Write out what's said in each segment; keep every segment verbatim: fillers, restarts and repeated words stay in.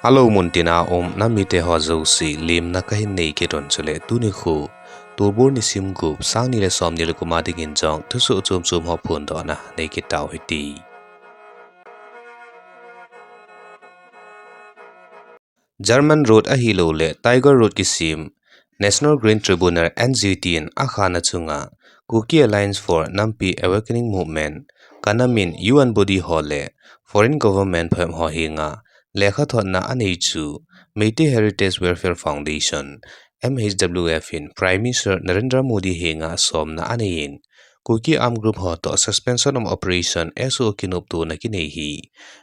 Hello, muntina um nam mite ho jouse, lemna kahin nei kit un chule tuni khu, Tolbol nisim gup, sang ni le som ni le gup a dingin jong thusoh chom chom ho phondohna nei kit tau hite. German Road ahilouleh Tiger Road kisem, National Green Tribunal, N G T, in akhana chunga Kuki Alliance for Nampi Awakening Movement, KANAM, in U N body ho le foreign government phabep ho henga lekha thotna anei chu Meitei Heritage Welfare Foundation, M H W F, in Prime Minister Narendra Modi henga somna anei in, Kuki armed group ho toh Suspension of Operation, S O, kinoptona kinei hi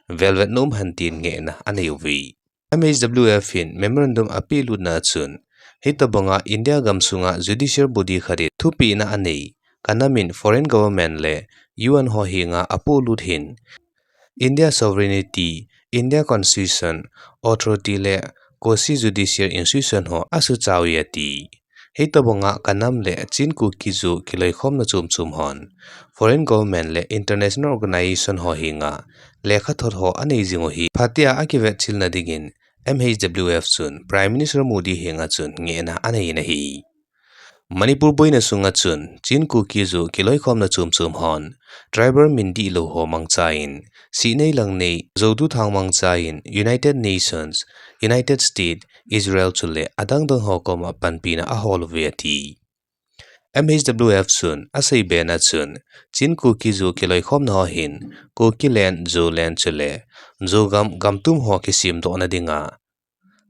velvetna um hen tin ngehna anei uve. M H W F in memorandum apeh lutna chun, hitobanga India gamsunga judicial body khat in thupehna anei, KANAM in foreign government le U N ho henga apolut hin, India sovereignty, India Constitution, authority le Kosi judicial institution ho asuchauve ati. Hitobanga KANAM le Chin Kuki Zo kiloikhomna chom chom hon foreign government le international organization ho henga lekha thot ho anei jing u hi phatea akivetchilna dingin M H W F chun Prime Minister Modi henga chun ngehna anei in ahi. Manipur boina sunga chun Chin Kuki Zo kiloikhomna chom chom hon tribal min dihlou ho mangcha in, sihnei langnei, Zo duthang mangcha in United Nations, United States, Israel chule adang dang ho koma panpina ahol uve ati. M H W F chun asei bena chun, Chin Kuki Zo kiloikhomna ho hin Kukiland, Zoland chule Zogam gamtum ho kisemdohna dinga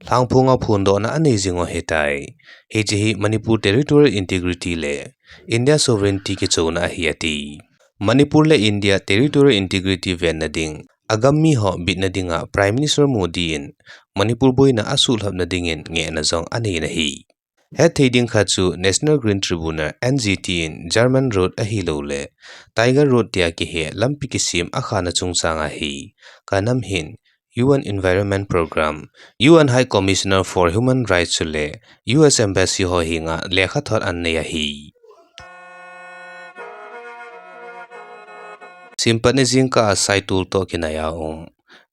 lhangphonga phondohna anei jing u ahitai. Hiche hi Manipur territorial integrity le India sovereignty kichouna ahi ati. Manipur le India territorial integrity venna ding, agam mi ho bitna dinga Prime Minister Modi in Manipur boina asuhlhapna dingin ngehna jong anei in ahi. Hetthei ding khat chu National Green Tribunal, N G T, in German Road ahilouleh Tiger Road tia kihe lampi kisem akhana chungchanga hi, KANAM hin U N Environment Program, U N High Commissioner for Human Rights chule U S Embassy ho henga lekha thot anei ahi. Simpatni jingkah a Saitol toh kinaiya um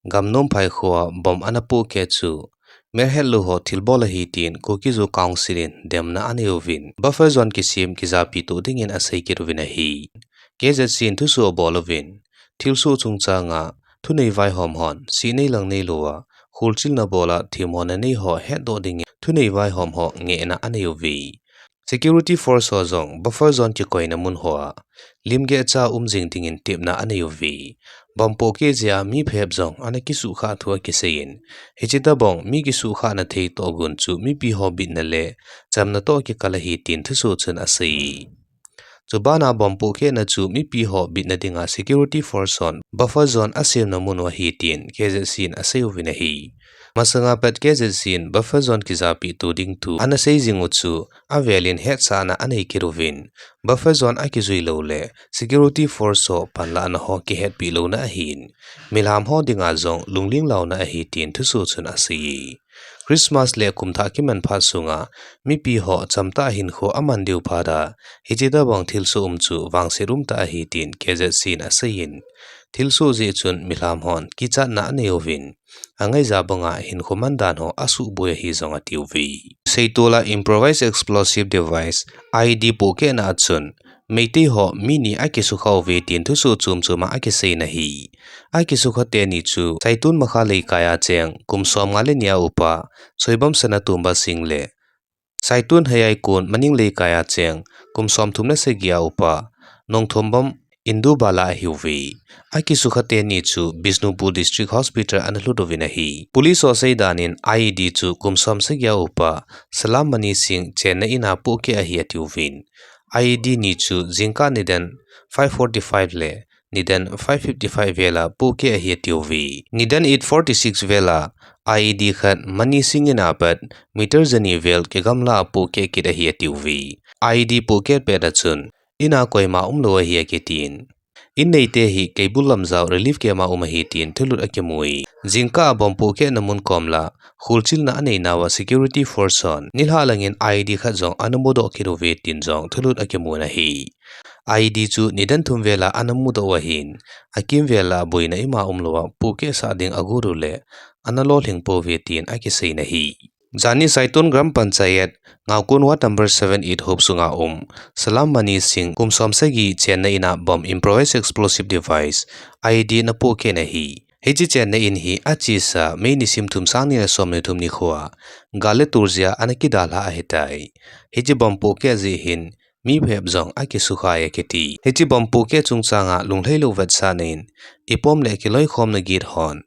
Gamnomphai khoa bomb ana pohkeh chu melhetlou ho thilbol ahi tin Kuki Zo Council in demna anei uvin, buffer zone kisem kijapi to dingin asei kit uvin ahi. K Z C in thusoh abol uvin, thilsoh chungchanga thunei vaihom hon sihnei langnei louva kholchilna bola themmo nanei ho hetdoh dingin thunei vaihom ho ngehna anei uve. Security force ho jong buffer zone kikoina mun hoa limgehcha um jing dingin tepna anei uve. Bomb pohkeh jeh a mi phabep jong ana kisuhkhah thu akiseiyin, hiche tobang mi kisuhkhahna thei tohgon chu mipi ho bitna le chamna toh kikal ahi tin thusoh chun asei. Chubana bomb pohkehna chu mipi ho bitna dinga security force hon buffer zone asemna mun u ahi tin K Z C in asei uvin ahi. Masanga pat K Z C in buffer zone kijapi to ding thu ana sei jing u chu avelin hetsahna anei kit uvin, buffer zone akijui louleh security force ho panlahna ho kihetpi louna ahin, milham ho dinga jong lungling launa ahi tin thusoh chun asei. Christmas le kumthah kiman phat sunga mipi ho chamtah hinkho aman diu phat a, hiche tobang thilsoh um chu vangset umtah ahi tin K Z C in aseiyin, thilsoh jeh chun milham hon kichatna anei uvin, angaija banga hinkho mandan ho asuhboi ahi jong atiuve. Saitol a improvised explosive device, I E D pohkehna a chun Meitei ho mi ni akisukha uve tin thusoh chom chom a akiseina ahi. Akisukha teni chu Saitol Makha Leikai a cheng kum somnga le ni a upa Soibam Sanatomba Singh le Saitol Heyaikon Maning Leikai a cheng kum somthum le sagi a upa Nongthombam Indubala ahiuve. Akisukha teni chu Bishnupur District Hospital ana lhut uvin ahi. Police ho seidan in I E D chu kum somsagi a upa Salam Mani Singh chenna in a pohkeh ahi atiuvin, I E D ni chu jingkah nidan five forty-five le nidan five fifty-five vel a pohkeh ahi atiuve. Nidan eight forty-six vel a I E D khat Mani Singh in a pat meter jani vel kigamla a pohkeh kit ahi atiuve. I E D pohkeh pet a chun in a koima umlou ahi akitin, in neite hi Keibul Lamjao relief camp a um ahi tin thulut akimui. Jingkah a bomb pohkehna mun komla kholchilna aneinauva security force hon nilhah langin I E D khat jong ana mudoh kit uve tin jong thulut akimun ahi. I E D chu nidan thum vel a ana mudoh u ahin, akimvel a boina ima umlouva pohkehsah ding agot u le ana lolhing pouve tin akisei na hi. Jani Saiton Gram Panchayat, Ngaokon Ward number seven eight hop sunga um, Salam Mani Singh, kum som sagi chenna in a bomb, improvised explosive device, I E D, ana pohkeh na hi. Hiche chenna in hi achesa May nisim thum, sang ni le som ni thum nikho a, gal le tol jeh a ana kidalha ahitai. Hiche bomb pohkeh jeh hin, mi phabep jong akisukhai akiti. Hiche bomb pohkeh chungchang a lunglhailou vetsahna in, ipom le kiloikhomna git hon,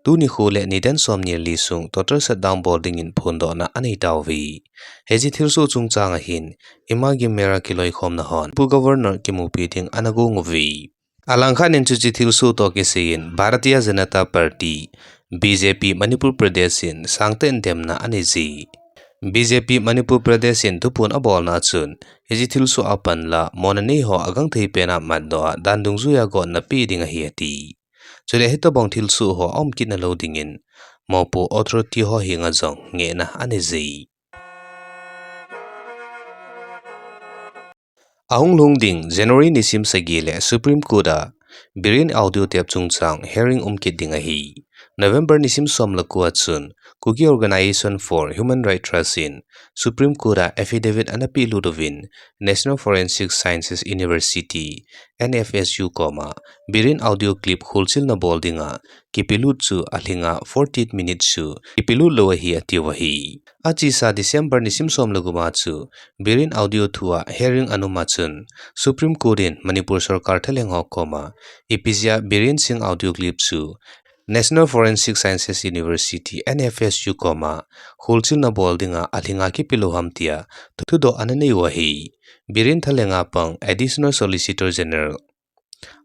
tuni nikho le nidan som ni le li sung total shutdown bol dingin phondohna anei tauve. Hiche thilsoh chungchang a hin, Imagi Mera kiloikhomna hon, Manipur Governor kimupi ding ana gong uve. Alangkhat in chuche thilsoh toh kisai in, Bharatiya Janata Party, B J P, Manipur Pradesh in sangtah in demna anei e. B J P Manipur Pradesh in thuphon abolna chun, hiche thilsoh a panla, mona nei ho agangthei pen a matdoh a, dan dungjuia gotna pe ding ahi ati. Chule hitobang thilsoh ho aum kit nalou dingin, mopo authority ho henga jong ngehna anei e. Ahung lhung ding January nisim sagi le Supreme Court a Biren audio tape chungchang hearing um kit ding ahi. November nisim som le ko a chun Kuki Organization for Human Rights Trust in Supreme Court a affidavit ana pelut uvin National Forensic Sciences University, N F S U, koma Biren audio clip kholchilna bol dinga kipelut chu alhinga forty-eight minutes chu kipelut lou ahi atiu ahi. Achesa December nisim som le gup a chu Biren audio thua hearing ana um a chun Supreme Court in Manipur sorkar thalheng ho koma ipi jeh a Biren Singh audio clip chu National Forensic Sciences University, N F S U, koma kholchilna bol dinga alhinga kipe lou ham tia thudoh ana nei u ahi. Biren thalheng a pang Additional Solicitor General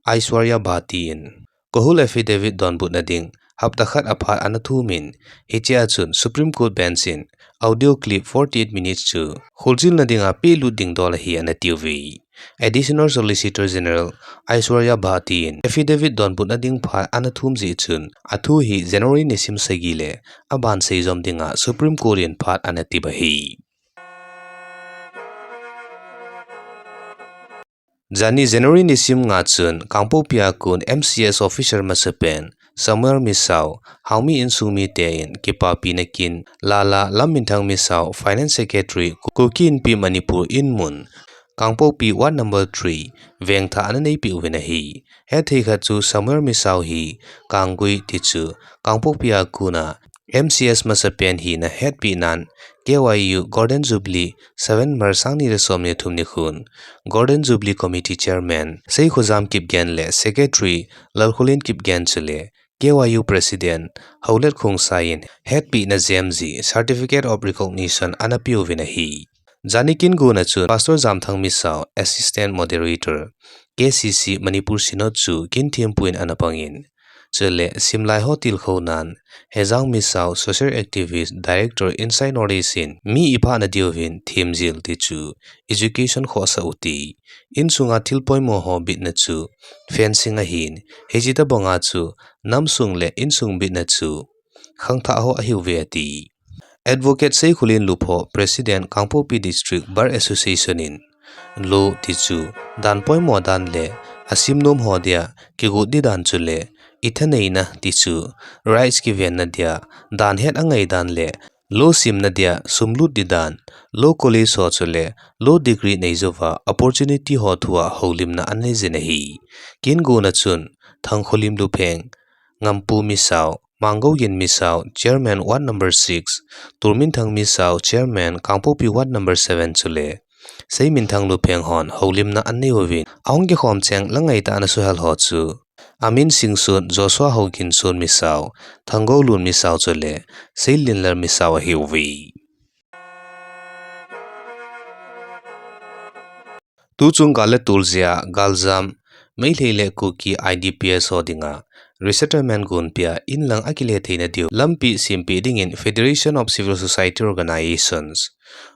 Aishwarya Bhati in KOHUR affidavit donbutna ding hapta khat aphat ana thum in, hiche a chun Supreme Court Bench in audio clip forty-eight minutes chu kholchilna dinga pelut ding dol ahi ana tiuve. Additional Solicitor General Aishwarya Bhati in affidavit donbutna ding phat ana thum jeh chun, athu hi January nisim sagi le aban seijom dinga Supreme Court in phat ana tep ahi. Jani January nisim nga chun Kangpokpi a kon M C S officer masapen Samuel Misao, Haongmi insung mite in kipapina kin Lala Lamminthang Misao, Finance Secretary, Kuki Inpi Manipur in mun, Kangpokpi Ward number three, vengthah ana neipeh uvin ahi. Hetthei khat chu Samuel Misao hi Kanggui tichu Kangpokpi a kona M C S masapen hina hetpeh nan K Y U Golden Jubilee seven March sang ni le som ni thum nikhon Golden Jubilee Committee Chairman Seikhojam Kipgen le Secretary Lalkholin Kipgen chule K Y U President Houlet Khongsai in hetpehna jemji Certificate of Recognition ana peuvin ahi. Jani kin gona chun Pastor Jamthang Misao, Assistant Moderator, K C C Manipur Synod chu kin thempu in ana pangin, chule simlai ho tilkhou nan Hejang Misao, Social Activist, Director, Insight Northeast in mi iphah nadiuvin themjil tichu education khohsah u ti. Insunga thil poimo ho bitna chu fencing ahin, hiche tobanga chu namsung le insung bitna chu khangthah ho ahiuve ati. Advocate Seikholinlup ho, President Kangpokpi District Bar Association in, law tichu dan poimo dan le asim nom ho dia kigot di dan chule ithaneina tichu rights kivenna dia dan het angai dan le law simna dia sum lut di dan, law college ho chule law degree neijouva opportunity ho thua houlimna anei jin ahi. Kin gona chun Thangkholim Lupheng, Ngampu Misao, Manggouyin Misao, Chairman Ward number six, Turminthang Misao, Chairman Kangpokpi Ward number seven chule Seiminthang Lupheng hon houlimna anei uvin, ahung kikhom cheng langai tah ana suhel ho chu Amin Singson, Joshua Houginson Misao, Thangoulun Misao chule Seilinlal Misao ahiuve. Tuchung gal le tol jeh a galjam Meitei le Kuki I D P S ho dinga resettlement gonpia inlang akile theina diu lampi sempeh dingin Federation of Civil Society Organizations,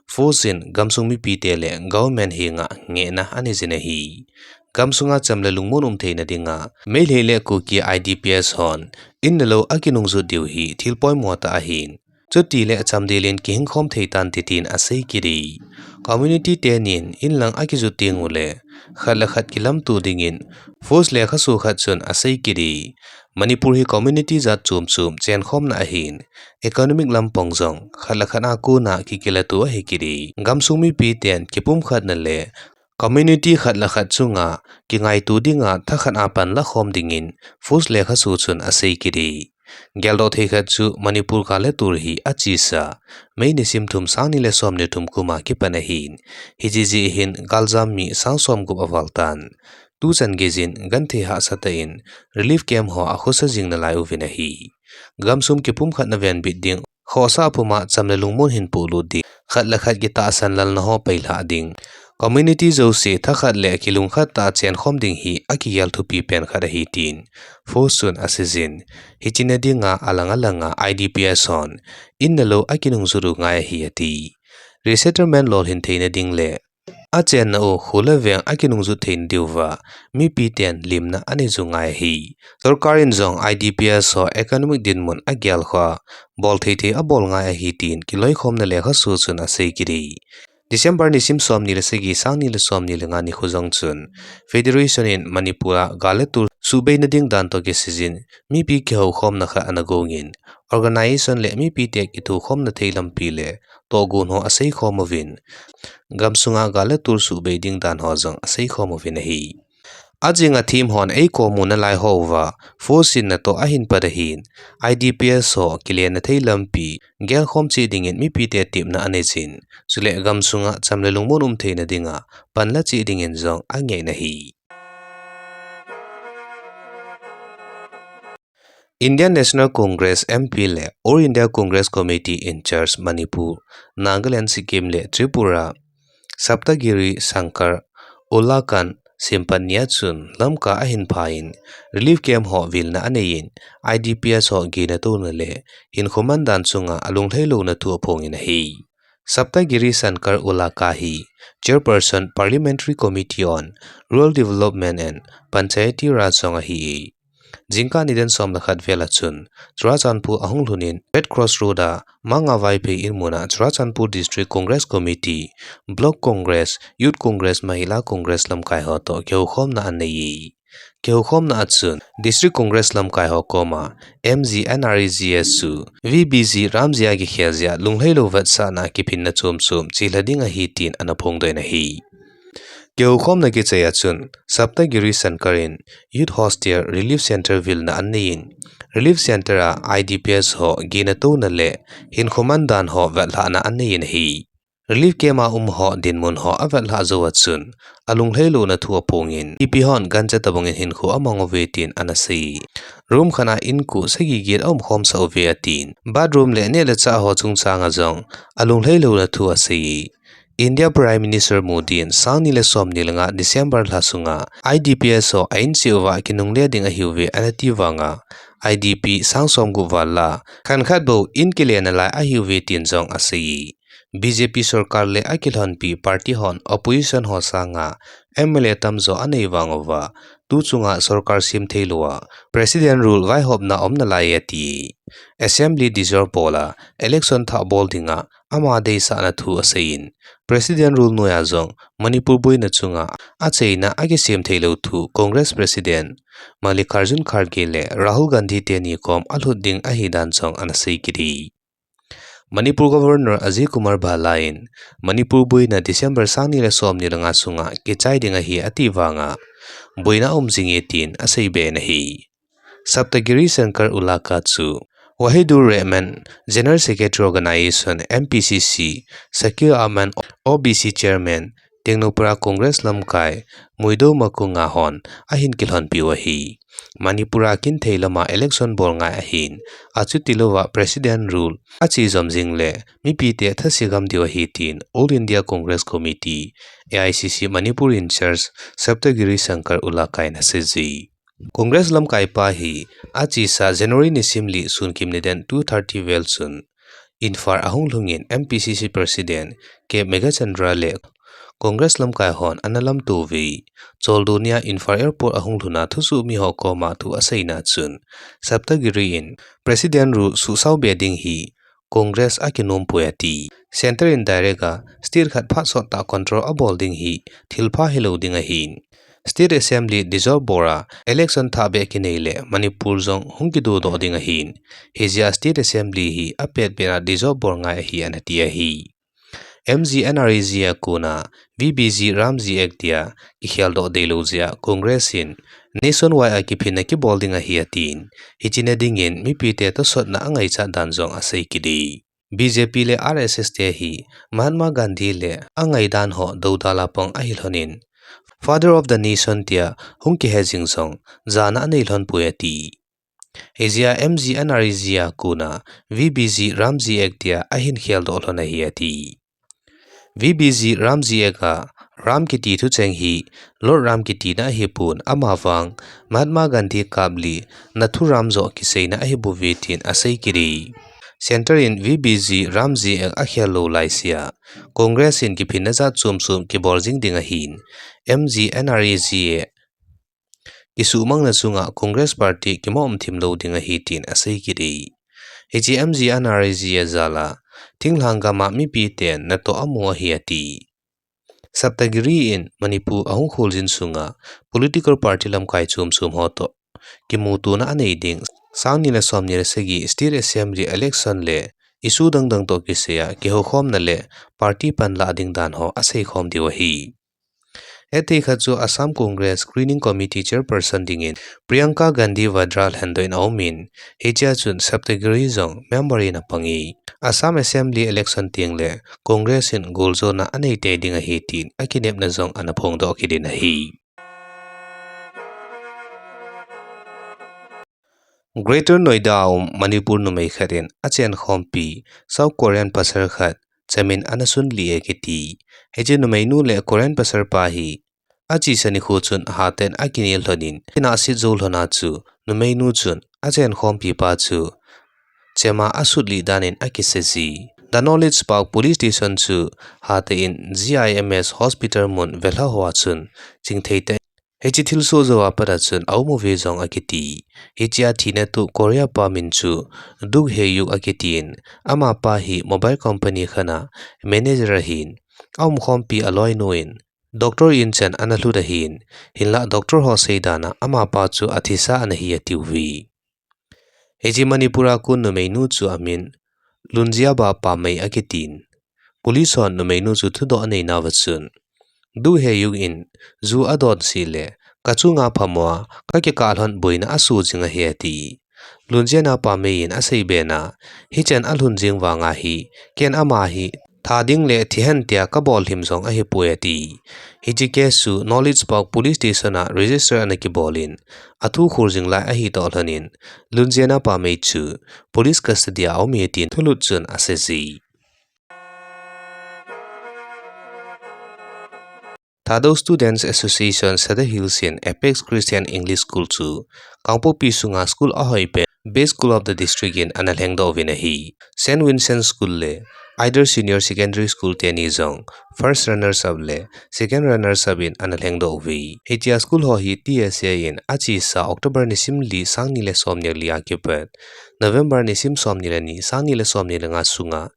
FOCS in gamsung mipite le government henga ngehna anei jin ahi. Gamsunga cham le lungmon um theina dinga Meitei le Kuki I D P S hon in le lou akinungjot diu hi thil poimo tah ahin, chutile achamdel in kihingkhom thei tante tin asei kit e. Community tenin inlang akijot tengule khat le khat kilamto dingin FOCS lekhaso khat chun asei kit e. Manipur hi community jat chom chom chenkhomna ahin, economic lampang jong khat le khat a kona kikilatu ahi kit e. Gamsung mipiten kipumkhatna le community khat le khat chunga kingaito dinga thakhat a panla khom dingin Foos lekhasu chun asei kit e. Geldoh thei khat chu Manipur gal le tul hi achesa May nisim thum, sang ni le som ni thum kum a kipan ahin, hiche jeh hin galjam mi sang som gup aval tan. Tuchan geijin genthei hahsa tah in relief camp ho akhosa jing nalai uvin ahi. Gamsung kipumkhatna venbit ding, khosa puma cham le lungmon hin polut ding, khat le khat kitahsan lalna ho pailhah ding, community jouse thakhat le kilungkhat tah a chenkhom ding hi akigel thupi pen khat ahi tin Foos chun aseijin, hiche na dinga alang alanga I D Ps hon in le lou akinungjut u ngai ahi ati. Resettlement lolhin theina ding le achenna u kho le veng akinungjut theina diuva mipiten limna anei u ngai ahi. Sorkar in jong I D Ps ho economic dinmun agel khoa bol thei thei abol ngai ahi tin kiloikhomna lekhasu chun asei kit e. December nisim som ni le sagi, sang ni le som ni le nga nikho jong chun Federation in Manipur a gal le tul suhbeina ding dan toh kiseijin mipi kihoukhomna khat ana gongin, organization le mipite kithokhomna thei lampi le tohgon ho aseikhom uvin, gamsunga gal le tul suhbei ding dan ho jong aseikhom uvin ahi. Ajing a thim hon eikom u nalai houva, Foos in natoh ahin pat ahin, I D Ps ho kilena thei lampi gelkhom cheh dingin mipite tepna aneijin, chule gamsunga cham le lungmon um theina dinga panla cheh dingin jong angeh in ahi. Indian National Congress M P le All India Congress Committee in charge Manipur, Nagaland, Sikkim le Tripura, Saptagiri Shankar Ulakal simpat nia chun Lamka ahin pha in relief camp ho vilna anei in, I D P S ho gina touna le hinkho mandan chunga alunglhai louna thu aphongin ahi. Saptagiri Shankar Ulakal hi Chairperson Parliamentary Committee on Rural Development and Panchayati Raj jong ahi. Jingkah nidan som le khat vel a chun Churachandpur ahung lhun in Red Cross Road a Manga Vaiphei in muna Churachandpur District Congress Committee, Block Congress, Youth Congress, Mahila Congress lamkai ho toh kihoukhomna anei e. Kihoukhomna a chun District Congress lamkai ho koma M G, N R E G S su, V B G, Ram G a kikhel jeh a lunglhai lou vetsahna kiphinna chom chom chelha ding ahi tin ana phongdoh in ahi. Kihoukhomna kichai a chun Saptagiri Shankar in Youth Hostel Relief Center vilna anei in, Relief Center a I D P S ho gina touna le hinkho mandan ho vetlhahna anei in ahi. Relief camp a um ho dinmun ho avetlhah jou a chun alunglhai louna thu aphongin, mipi hon gancha tobangin hinkho amang uve tin ana sei. Room khat a inkoh sagi get aumkhomsah uve atin, bathroom le neh le chah ho chungchang a jong alunglhai louna thu asei. India Prime Minister Modi in sang ni le som ni le nga December lha sunga I D P S ho a in cheh uva kinungle ding ahiuve ana ti vanga, I D P sang som gup val la khankhat bou in kile nalai ahiuve tin jong asei. B J P sorkar le akilhonpi party hon opposition ho sanga M L A tamjo anei vang uva, tu chunga sorkar sem thei lou a President rule vaihopna um nalai ati. Assembly dissolve bol a election thah bol dinga ama deisahna thu asei in, President rule noiya jong Manipur boina chunga achaina akisem thei lou thu Congress President Mallikarjun Kharge le Rahul Gandhi teni kom alhut ding ahi dan jong ana sei kit e. Manipur Governor Ajay Kumar Bhalla in Manipur boina December sang ni le som ni le nga sunga kichai ding ahi ati vanga, boina um jing e tin asei be in ahi. Saptagiri Shankar Ulakal chu Wahidur Rahman, General Secretary Organization, M P C C, Shakir Ahmad, O B C Chairman, Tengnoupara Congress lamkai, Muido Makunga hon ahin kilhonpi u ahi. Manipur a kinthei lama election bol ngai ahin, achuti louva President rule ache jom jing le mipite thase gam diu ahi tin All India Congress Committee, A I C C Manipur in charge Saptagiri Shankar Ulakal in asei ji. Congress lamkai pa hi achesa January nisim li sunkim nidan two thirty vel chun Imphal ahung lhungin M P C C President K Meghachandra le Congress lamkai hon ana lamto uve. Choldo nia Imphal Airport ahung lhuna thusoh mi ho koma thu aseina chun, Saptagiri in President rule suhsao be ding hi Congress akinom poi ati. Centre in direct a state khat phat sot tah control abol ding hi thilpha hilou ding ahin, State Assembly dissolve bol a election thah beh kinei le Manipur jong hung kidodoh ding ahin, hijeh a State Assembly hi apetpet a dissolve bol ngai ahi ana ti ahi. M G N R E G a kona V B G Ramji Act tia kikheldoh deilou jeh a Congress in nationwide a kiphinna kibol ding ahi atin, hiche na dingin mipite tosotna angaichat dan jong asei kit e. B J P le R S S te hi Mahatma Gandhi le angaidan ho doudal a pang ahi lhonin, Father of the Nation tia hung kihe jing jong jana anei lhon poi ati. Hijeh a M G N R E G a kona V B G Ramji Act tia ahin kheldoh lhon ahi ati. V B G Ramji Act a Ram kiti thucheng hi Lord Ram kitina ahipon, amavang Mahatma Gandhi kap li Nathuram joh kiseina ahibouve tin asei kit e. Centre in V B G Ramji Act akhel lou laisea Congress in kiphinna jat chom chom kibol jing ding ahin, M G N R E G a kisuhmangna chunga Congress Party kimoh umthim lou ding ahi tin asei kit e. Hiche M G N R E G a jal a thinglhang gam a mipiten natoh amu ahi ati. Saptagiri in Manipur ahung kholjin sunga political party lamkai chom chom ho toh kimutona anei ding, sang ni le som ni le sagi State Assembly election le issue dang dang toh kisai a kihoukhomna le party panlah ding dan ho aseikhom diu ahi. Hetthei khat chu Assam Congress Screening Committee Chairperson dingin Priyanka Gandhi Vadra lhendoh in aumin, hichea chun Saptagiri jong member in apang e. Assam Assembly election teng le Congress in goljona anei tei ding ahi tin akinepna jong ana phongdoh kit in ahi. Greater Noida a um Manipur numei khat in achenkhompi South Korean pasal khat chamin ana sunlih e kiti. Hiche numeinu le Korean pasal pa hi achesa nikho chun hatah in akinel lhonin, kinahset jou lhon a chu numeinu chun achenkhompi pa chu chema asutlih dan in akisei ji. The Knowledge Park Police Station chu hatah in G I M S Hospital mun velha hoa chun chingthei tah in, hiche thilsoh jou a pat a chun aum uve jong akiti. Hichea thina toh Korea pa min chu Duk Hae Yuk akitin, amapa hi mobile company khat a manager ahin, aumkhompi aloinu in doctor in chan ana lhut ahin, hinlah doctor ho seidan a amapa chu athisa ana hi atiuve. Hiche Manipur a kon numeinu chu amin Lunjia Ba Pamei akitin. Police hon numeinu chu thudoh aneinauva chun, Duk Hae Yuk in ju adon seh le kachunga phamo a kakikah lhon boina asoh jing ahi ati. Lunjia Na Pamei in aseibe na, hichan alhun jeng vanga hi ken ama hi tha ding le thihen tia kabol him jong ahipoi ati. Hiche case chu Knowledge Park Police Station a register ana kibolin, athu khol jing lai ahitoh lhonin, Lunjia Na Pamei chu police custody a aume tin thulut chun asei ji. Thadou Students Association Sadar Hills in Apex Christian English School chu Kangpokpi sunga school ahoipen Best School of the District in ana lhengdoh uvin ahi. Saint Vincent School le Idol Senior Secondary School teni jong first runners up le second runners up in ana lhengdoh uve. Hichea school ho hi T S A in achesa October nisim li, sang ni le som ni le li a kipat November nisim som ni le ni, sang ni le som ni le nga sunga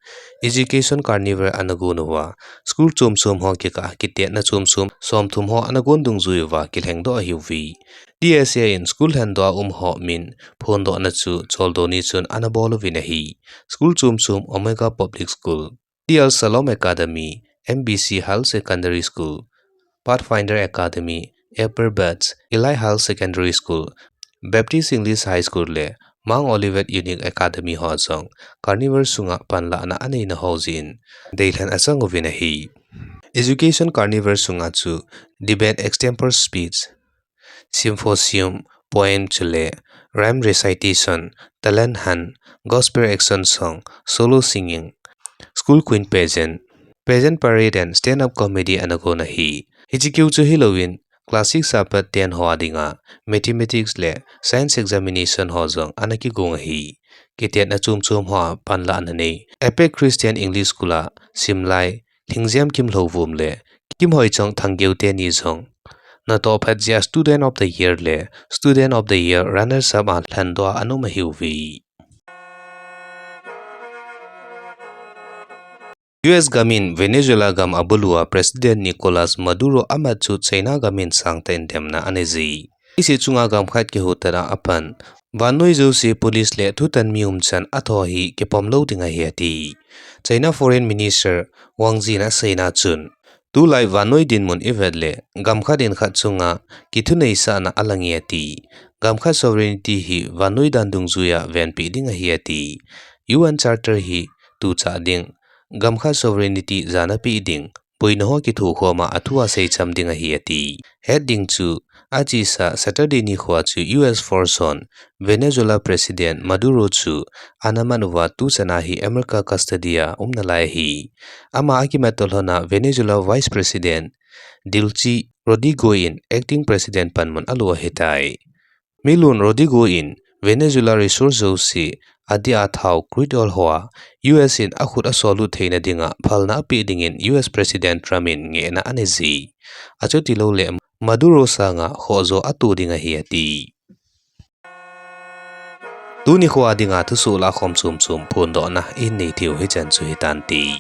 Education Carnival ana gon uva, school chom chom ho kikah a kitetna chom chom somthum ho ana gon dungjui uva kilhengdoh ahiuve. T S A in school lhendoh a um ho min phondohna chu choldo ni chun ana bol uvin ahi. School chom chom Omega Public School, T L Shalom Academy, M B C Higher Secondary School, Pathfinder Academy, Apple Buds, Eli Higher Secondary School, Baptist English High School le Mount Olivet Unique Academy ho jong Carnival sunga panlahna aneina ho jeh in deilhen achang uvin ahi. Education Carnival sunga chu debate, extempore speech, symposium, poem chule rhyme recitation, talent hunt, gospel action song, solo singing, school queen pageant, pageant parade and stand-up comedy ana gon ahi. Hiche keu chu hilouvin, class six a pat ten ho a dinga mathematics le science examination ho jong ana kigong ahi. Kitetna chom chom hoa panlahna nei Apex Christian English School a simlai Lhingjem Kimlhouvum le Kimhoichong Thanggeu teni jong natoh phat jeh a Student of the Year le Student of the Year runners up a lhendoh a ana um ahiuve. U S gam in Venezuela gam abulu a President Nicolas Maduro amat chu China gam in sangtah in demna anei ji. Isi chunga gam khat kihutat a apan, vannoi jouse police le thutan mi umchan atho hi kipom lou ding ahi ati. China Foreign Minister Wang Yi in aseina chun, tulai vannoi dinmun ivet le, gam khat in khat chunga kithuneisahna alang e ati. Gam khat sovereignty hi vannoi dan dungjuia venpeh ding ahi ati. U N Charter hi tuchah ding, gam khat sovereignty jana peh ding, boina ho kithokhom a athu a seicham ding ahi ati. Het ding chu, achesa Saturday nikho a chu U S force hon Venezuela President Maduro chu ana mat uva tuchan a hi America custody a um nalai ahi. Ama akimat tolhon a Venezuela Vice President Delcy Rodrigo in Acting President panmun alo ahitai. Milun Rodrigo in Venezuela resource jouse, adeh a thao crude oil ho a U S in akhut asolut theina dinga phalna apeh dingin U S President Trump in ngehna anei ji. Achuti louleh Maduro sanga khohjo ato ding ahi ati. Tuni khoa dinga thusoh lahkhom chomchom phondohna inei theiu hichan chu hitante.